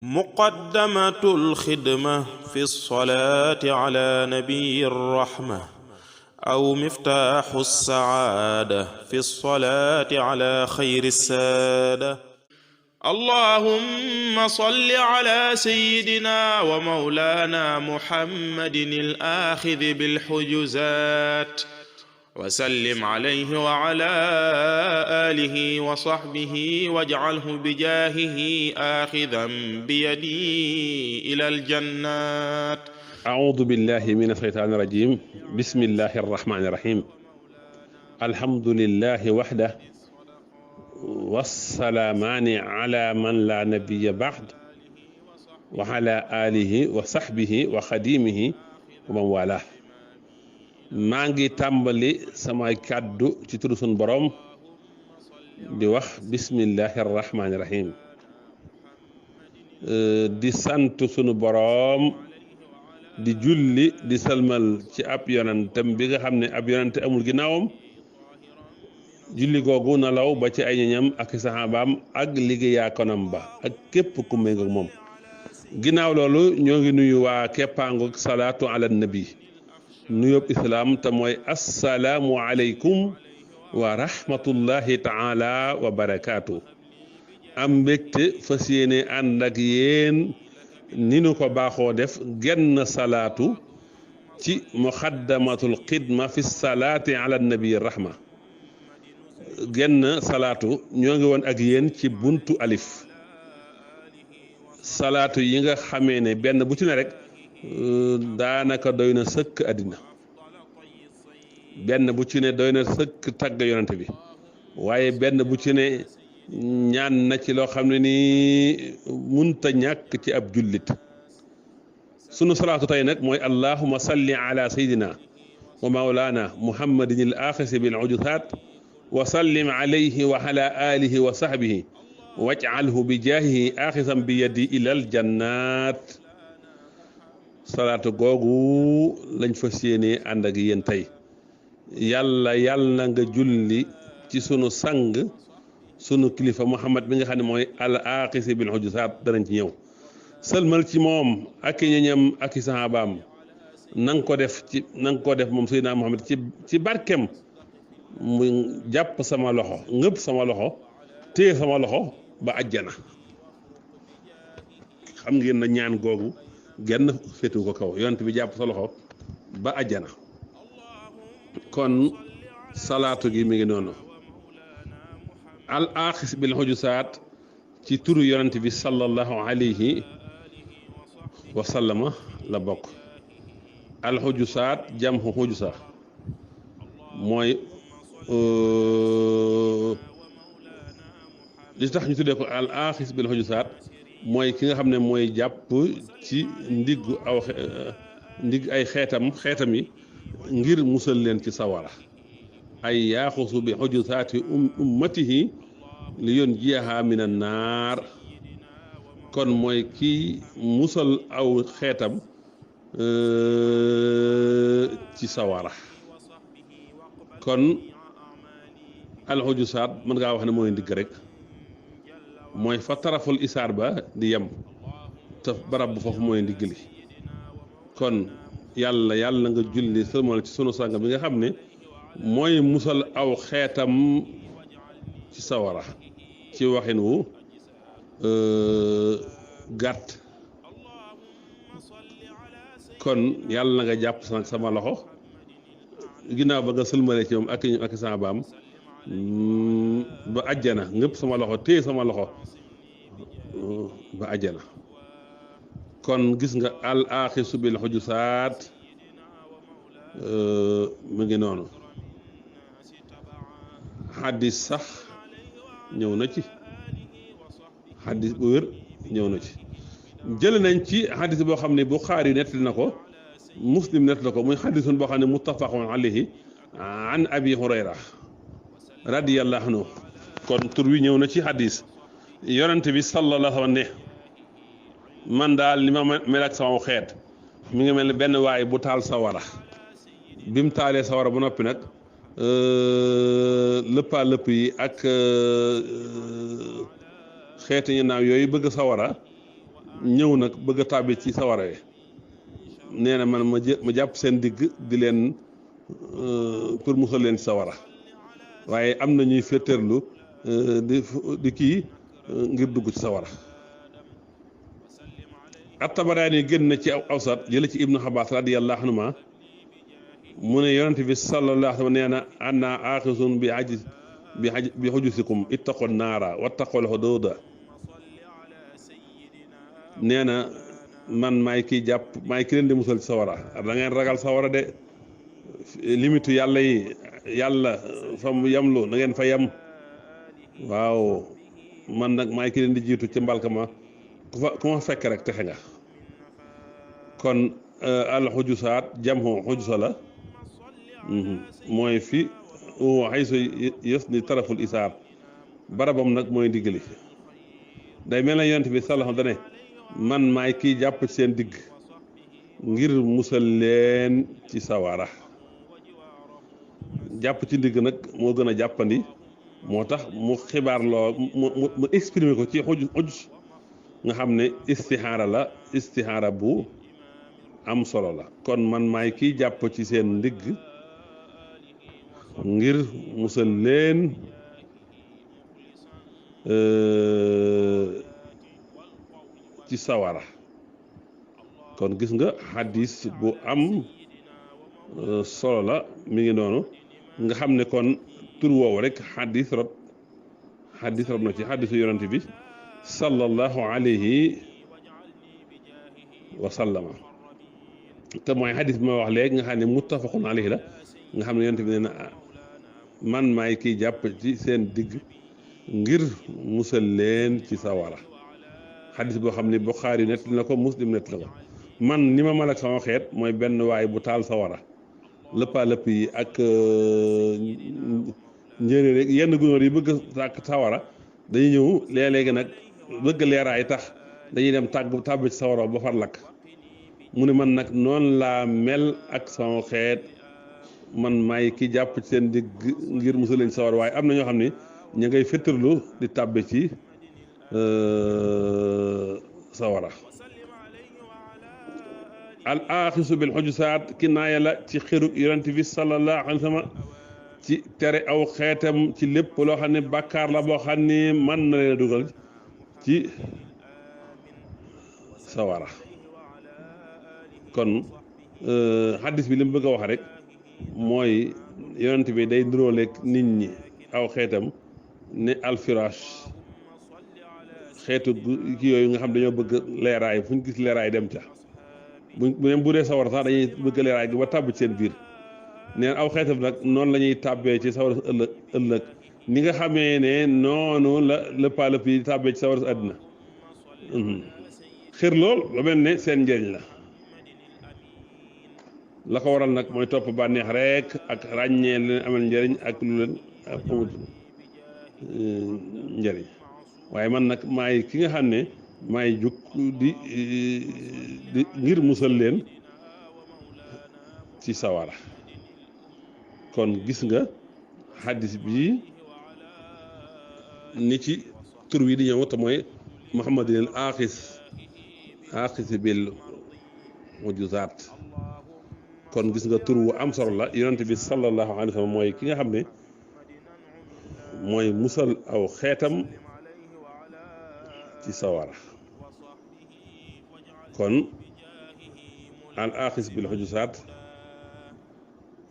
مقدمة الخدمة في الصلاة على نبي الرحمة أو مفتاح السعادة في الصلاة على خير السادة. اللهم صل على سيدنا ومولانا محمد الآخذ بالحجزات وسلم عليه وعلى آله وصحبه واجعله بجاهه آخذا بيدي إلى الجنات. أعوذ بالله من الشيطان الرجيم. بسم الله الرحمن الرحيم. الحمد لله وحده والسلامان على من لا نبي بعد وعلى آله وصحبه وخديمه ومن والاه. maa ngi tàmbali samay kàddu ci turu sunu borom di wax bismillahi rahmaani rahim, di sant sunu borom di julli di salmal ci ab yonentam bi nga xam ne ab yonente amul ginnaawam. julli googu na law ba ci ay ñoñam ak saxaabaam ak liggéeyaa konam ba ak képp ku méngoog moom. ginnaaw loolu ñoo ngi nuyu waa keppaangu salaatu ala nabi, nuyób islaam te mooy assalaamu aleykum wa rahmatullahi taala wa barakaatu. am mbégte fas yéene ànd ak yéen ni nu ko baaxoo def genn salaatu ci muxaddamatul xidma fi salaati ala nabi rahma. genn salaatu ñoo ngi woon ak yéen ci buntu alif. salaatu yi nga xamee ne benn bu ci ne rek daanaka doy na sëkk àddina, benn bu ci ne doy na sëkk tagg yonante bi, waaye benn bu ci ne ñaan na ci loo xam ne nii munta ñàkk ci ab jullit. sunu salaatu tey nag mooy allahuma salli ala sayyidina wa mawlana muhammadin al axisi bil ujusaat wa sallim alayhi wa ala alihi wa sahbihi waj'alhu bi jaahihi axisan bi yadi ilal jannaat. salaatu googu lañ fas yéene ànd ak yéen tey. yàlla na nga julli ci sunu sang sunu kilifa Muhammad bi nga xam ne mooy al aqisi bil hujusaat. danañ ci ñëw. sëlmal ci moom ak i ñoñam ak i sahabaam. na nga ko def moom Seydina Muhammad ci barkem mu jàpp sama loxo, ngëpp sama loxo, téye sama loxo ba àjjana. xam ngeen na ñaan googu genn féetu ko kaw, yonent bi jàpp sa loxo ba àjjana. kon salaatu gi mi ngi noonu. al aqis bil hujusaat ci turu yonent bi sallallahu alayhi wa sallama la bokk. al hujusaat jamhu hujusa mooy li tax ñu tuddee ko al aqis bil hujusaat mooy ki nga xam ne mooy jàpp ci ndigg ay xeetam yi ngir musal leen ci sawara. ay yaaxusu bi hujusaati ummatihi li yunjiyaha min an naar. kon mooy kii musal aw xeetam ci sawara. kon al hujusaat mën ngaa wax ne mooy ndigg rek, mooy fa taraful isaar ba di yem te barab bu foofu mooy ndigg li. kon yàlla nga julli sëlmal ci sunu sang bi nga xam ne mooy musal aw xeetam ci sawara ci waxin wu gàtt. kon yàlla na nga jàpp sama loxo ginnaaw ba nga sëlmale ci moom ak sama baam ba àjjana, ngëpp sama loxo, téye sama loxo ba àjjana. kon gis nga al axisu bil hujusaat mu ngi noonu. xaddis sax ñëw na ci, xaddis bu wér ñëw na ci. jël nañ ci xaddis boo xam ne Buxaari nettali na ko, Muslim nettali na ko, muy xaddisun boo xam ne muttafaqun alayhi an abi hurayra radiyallahu anhu. kon tur wi ñëw na ci xaddis. yonent bi sallallahu alayhi wa sallam ne man daal li ma mel ak sama xeet mi ngi mel ne benn waay bu taal sawara. bi mu taalee sawara ba noppi nag lëppaa lëpp yi ak xeeti ñu naaw yooyu bëgg sawara ñëw nag bëgg a tàbbi ci sawara yi nee na man ma jàpp seen digg di leen pour musal leen ci sawara waaye am na ñuy féeteerlu di kii ngir dugg ci sawara. at-Tabaraani génn na ci awsat jële ci Ibnu Abbas radiyallahu anhuma mu ne yonent bi sallallahu alayhi wa sallam nee na ana aaxisun bi xujusikum ittaqu naara wattaqul xuduuda nee na man maay ki leen di musal ci sawara da ngeen ragal sawara de limitu yàlla yi yàlla fa mu yamlu na ngeen fa yam waaw man nag maay ki leen di jiitu ci mbalka ma ku ma fekk rek texe nga kon al xujusaat jamhu xujusa la mooy fi xay so yës ni taraful isaar barabam nag mooy diggali day mel na yonent bi sallallahu dane man maay kii jàpp ci seen digg ngir musal leen ci sawara jàpp ci ndigg nag moo gën a jàppandi moo tax mu xibaar loo mu exprimer ko ci xujus nga xam ne istixaara bu am solo la kon man maay kiy jàpp ci seen ndigg ngir musal leen ci sawara kon gis nga xadis bu am solo la mi ngi noonu nga xam ne kon tur woowu rek xadis rot na ci xadisu yonent bi sallallahu alayhi wa sallama te mooy xadis bi ma wax léegi nga xam ne muttafaqun alayhi la nga xam ne yonent bi nee na man maay kiy jàpp ci seen digg ngir musal leen ci sawara xadis boo xam ne Buxaari nett na ko Muslim nett na ko man ni ma mel ak sama xeet mooy benn waay bu taal sawara lëppalëpp yi ak njéeréer rek yenn gunóor yi bëgg tàkk sawara dañuy ñëw léeg-léegi nag bëgg leeraay tax dañuy dem tàbb ci sawara ba far lakk mu ne man nag noonu laa mel ak sama xeet man maay ki jàpp ci seen digg ngir musal leen ci sawara waaye am na ñoo xam ne ña ngay féttarlu di tàbbe ci sawara. al aaxisu bil xujusaat kinaaya la ci xirug yonent bi sallallahu alayhi wa sallam ci tere aw xeetam ci lépp loo xam ne bàkkaar la boo xam ne mën na leen a dugal ci sawara kon xaddis bi li mu bëgg a wax rek mooy yonent bi day nduróoleeg nit ñi aw xeetam ne alfirash xeetu ki yooyu nga xam dañoo bëgg leeraay fu ñu gis leeraay dem ca bu dee sawar sax dañuy bëgg leeraay gi ba tàbb ci seen biir neen aw xeetam nag noonu la ñuy tàbbee ci sawar ëllëg ni nga xamee ne noonu la lëppaalëpp yi tàbbee ci sawar àddina xër lool ba mel ne seen njëriñ la ko waral nag mooy topp bànneex rek ak ràññee leen amal njëriñ ak lu leen amul njëriñ waaye man nag maay ki nga xam ne maay jug di ngir musal leen ci sawara kon gis nga xaddis bi ni ci tur wi di ñëw te mooy muhammadinil aaxis bil mujuzaat kon gis nga tur wu am solo la yonent bi sallallahu alayhi wa sallam mooy ki nga xam ne mooy musal aw xeetam ci sawara kon al aaxis bil mujuzaat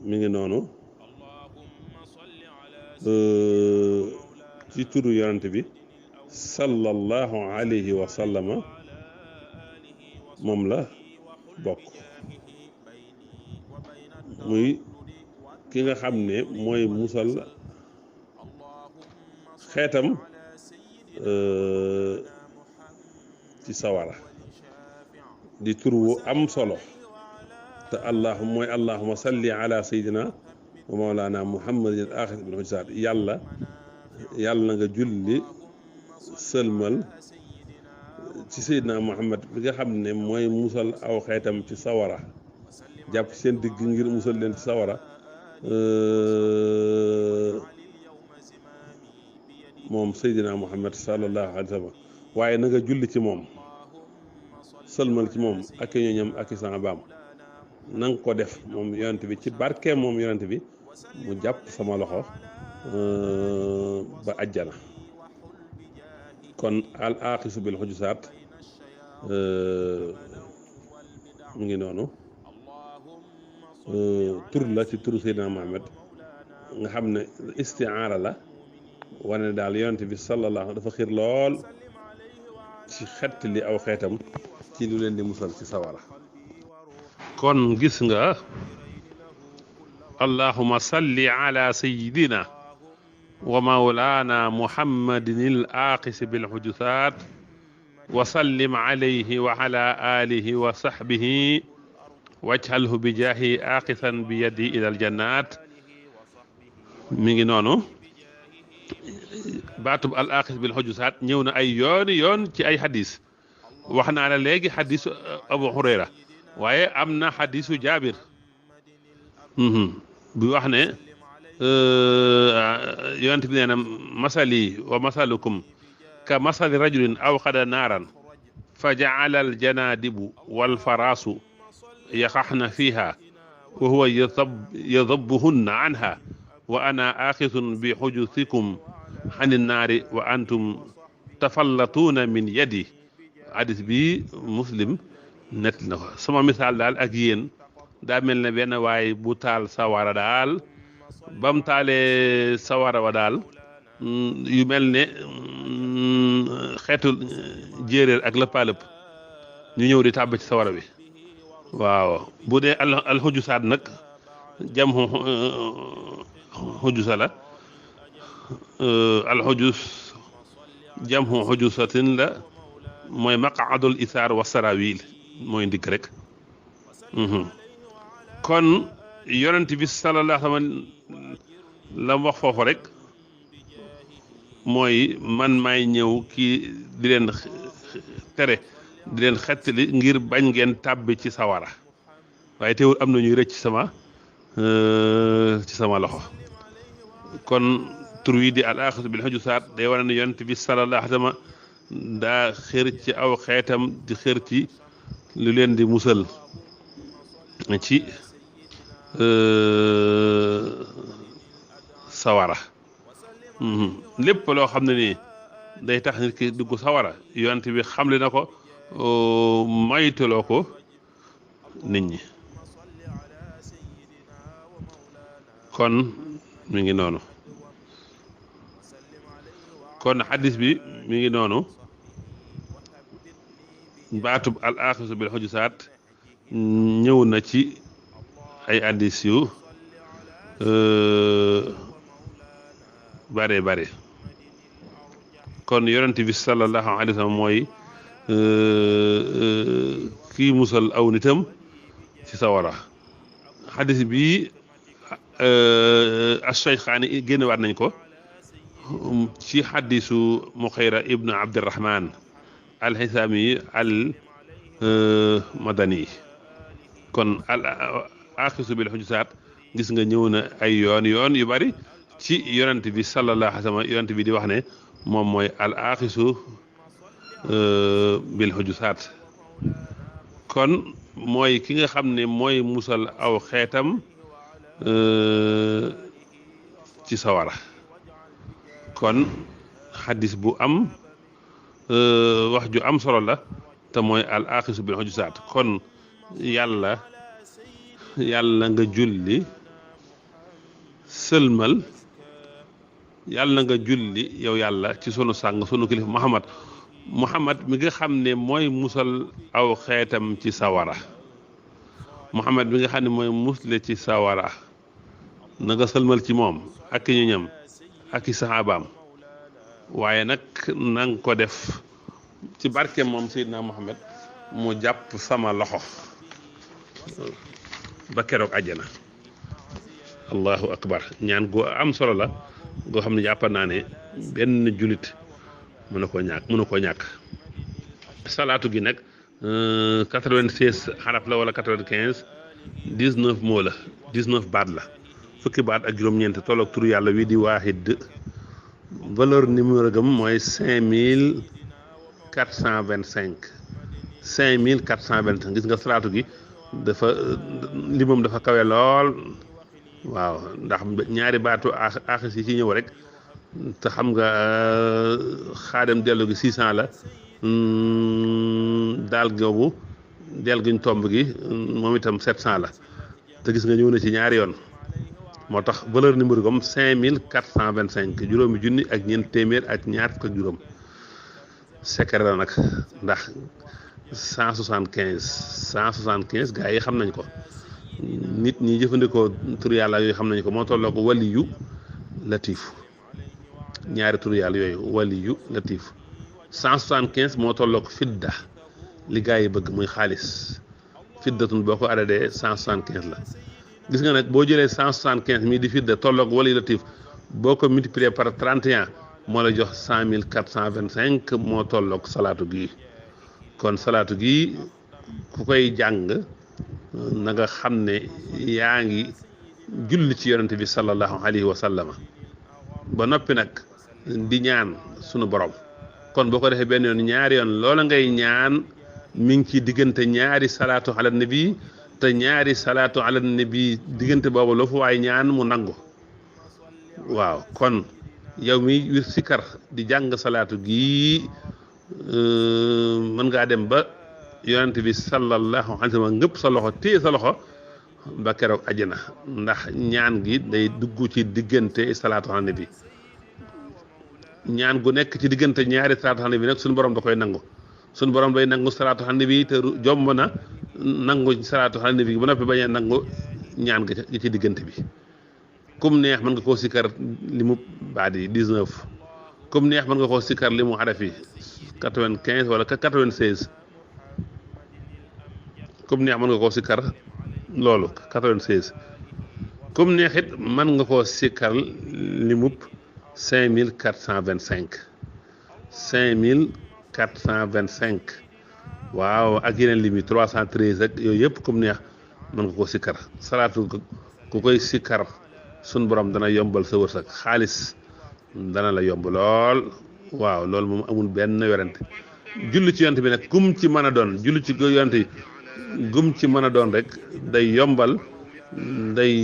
mi ngi noonu ci turu yonent bi sallallahu alayhi wa sallama moom la bokk muy ki nga xam ne mooy musal xeetam ci sawara di tur wu am solo te allahumma salli ala sayyidina wa mawlana muhammadin al aaxis bil mujuzaat yàlla na nga julli sëlmal ci sayyidina muhammad bi nga xam ne mooy musal aw xeetam ci sawara jàpp seen digg ngir musal leen ci sawara moom sayyidina muhammad sallallahu alayhi wa sallam waaye na nga julli ci moom sëlmal ci moom ak i ñoñam ak i sahabaam na nga ko def moom yonent bi ci barkeem moom yonent bi mu jàpp sama loxo ba àjjana. kon al aaxisu bil xujusaat mu ngi noonu tur la ci turu Seydina Muhammad nga xam ne istiaara la wane daal yonent bi sallallahu dafa xiir lool ci xett li aw xeetam ci lu leen di musal ci sawara. kon gis nga allahumma salli ala sayyidina wa mawlana muhammadin al aaqis bil hujusaat wa sallim alayhi wa ala alihi wa sahbihi waj'alhu bi jaahi aaqisan bi yadi ila al jannat. mi ngi noonu baatub al aaqis bil hujusaat ñëw na ay yoon ci ay hadis. wax naa la léegi hadisu Abu Hurayra waaye am na hadisu Jaabir bi wax ne yonent bi nee na masali wa masalukum ka masali rajulin awqada naaran fa ja'ala al janaadibu wal faraasu yaqaxna fiiha wa huwa yadabbuhunna anha wa ana aaxizun bi xujusikum ani naari wa antum tafallatuuna min yadi. hadis bi Muslim nett na ko. sama misaal daal ak yéen daa mel ne benn waay bu taal sawara daal bam taalee sawara wa daal yu mel ne xeetu jéeréer ak lëppaalëpp ñu ñëw di tàbb ci sawara bi. waaw bu dee alxujusaat nag jam xujusa la alxujus jam xujusatin la mooy maqaadul isaar wa sarawil mooy ndigg rek. kon yonent bi sallallahu alayhi wa sallam la wax foofu rek mooy man may ñëw kii di leen tere di leen xettali ngir bañ ngeen tàbbi ci sawara waaye teewul am na ñuy rëcc ci sama loxo. kon tur wi di al aaxis bil hujusaat day wane ne yonent bi sallallahu alayhi wa sallam daa xër ci aw xeetam di xër ci lu leen di musal ci sawara. lépp loo xam ne nii day tax nit ki dugg sawara yonent bi xamle na ko maytuloo ko nit ñi. kon mi ngi noonu kon xadis bi mi ngi noonu baatub al aaxisu bil hujusaat ñëw na ci ay hadiis yu bare kon yonent bi sallallahu alayhi wa sallam mooy kii musal aw nitam ci sawara. xadis bi as-Shaykhaani génnewaat nañ ko ci xadisu Muxayra ibnu Abdirahman al-Hisaami al-Madani. kon al aaxisu bil hujusaat gis nga ñëw na ay yoon yu bari ci yonent bi sallallahu alayhi wa sallam yonent bi di wax ne moom mooy al aaxisu bil hujusaat. kon mooy ki nga xam ne mooy musal aw xeetam ci sawara. kon xadis bu am wax ju am solo la te mooy al aaxisu bil hujusaat. kon yàlla nga julli sëlmal yàlla nga julli yow yàlla ci sunu sàng sunu kilifa Muhammad mi nga xam ne mooy musal aw xeetam ci sawara. Muhammad mi nga xam ne mooy musle ci sawara na nga sëlmal ci moom ak i ñoñam ak i saxaabaam waaye nag na nga ko def ci barke moom Seydina Muhammad mu jàpp sama loxo ba keroog àjjana. allahu akbar ñaan gu am solo la goo xam ne jàpp naa ne benn julit mënu ko ñàkk. salaatu gi nag 96 xaraf la wala 95 19 moo la 19 baat la fukki baat ak juróom-ñeent tolloog turu yàlla wi di waahid. valeur numéro gam mooy 5425 5425 gis nga salaatu gi dafa limam dafa kawe lool waaw ndax ñaari baatu aaxis yi ci ñëw rek te xam nga xaadam dellu gi 600 la daal googu del guñ tomb gi moom itam 700 la te gis nga ñëw na ci ñaari yoon moo tax valeur numéro comme 5425 juróomi junni ak ñeent téeméer ak ñaar fukk ak juróom secret la nag ndax 175 gars yi xam nañ ko nit ñi jëfandikoo tur yàlla yooyu xam nañ ko moo tolloo ko waliyu latif ñaari tur yàlla yooyu waliyu latif 175 moo tolloo ko fidda li gars yi bëgg muy xaalis fiddatun boo ko adadee 175 la gis nga nag boo jëlee 175 mii di fidda tolloo ko waliyu latif boo ko multiplier par 31 moo la jox 10425 moo tolloog salaatu gi kon salaatu gi ku koy jàng na nga xam ne yaa ngi julli ci yonente bi sallallahu alayhi wa sallama ba noppi nag di ñaan sunu borom kon boo ko defee benn yoon ñaari yoon loola ngay ñaan mi ngi ci diggante ñaari salaatu ala nabi te ñaari salaatu ala nabi diggante boobu loo fa waay ñaan mu nangu waaw kon yow mi wir sikar di jàng salaatu gii mën ngaa dem ba yonent bi sallallahu alayhi wa sallam ngëpp sa loxo téye sa loxo ba keroog àjjana ndax ñaan gi day dugg ci diggante salaatu ala nabi ñaan gu nekk ci diggante ñaari salaatu ala nabi nag suñu borom da koy nangu suñu borom day nangu salaatu ala nabi te jomb na nangu salaatu ala nabi ba noppi bañ a nangu ñaan ga ci diggante bi kum neex mën nga koo sikkar li mu baat yi 19 kum neex mën nga koo sikkar li mu araf yi 95 wala 96 kum neex mën nga koo sikkar loolu 96 kum neex it mën nga koo sikkar li mu 5425 waaw ak yeneen lim yi 313 ak yooyu yëpp kum neex mën nga koo sikkar salaatu ku koy sikkar sun borom dana yombal sa wërsëg xaalis dana la yomb lool waaw loolu moom amul benn werante julli ci yonent bi nag gum ci mën a doon julli ci yonent yi gum ci mën a doon rek day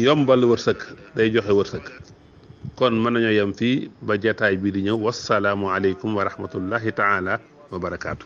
yombal wërsëg day joxe wërsëg kon mën nañoo yem fii ba jataay bii di ñëw wasalaamu aleykum wa rahmatullahi taala wa barakaatu.